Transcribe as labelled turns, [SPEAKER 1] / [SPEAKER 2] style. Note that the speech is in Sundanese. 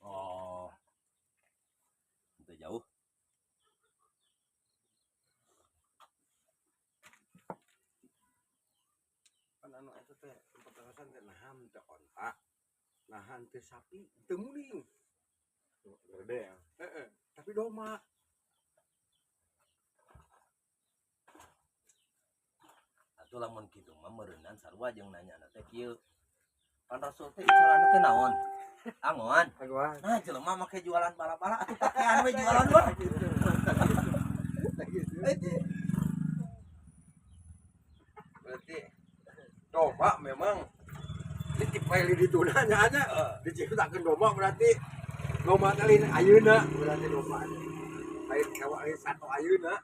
[SPEAKER 1] Oh. Itu jauh.
[SPEAKER 2] Kan anu eta teh pertarosan teh nahan teh onta, nahan teh sapi, teu muning.
[SPEAKER 3] Gede ya.
[SPEAKER 2] Heeh, tapi domba.
[SPEAKER 1] Atuh lamun kitu mah meureunan sarua jeung nanya teh kieu. Pan Rasul teh icalanna teh naon? Angoan.
[SPEAKER 2] Aguan.
[SPEAKER 1] Nah, jelema make jualan bala-bala atuh pakaian we jualan mah.
[SPEAKER 2] Gitu. Gitu. Berarti domba memang ini tipe di tunanya aja diciptakan domba, berarti domba teh lain ayeuna, berarti domba lain hewan, lain satu ayeuna.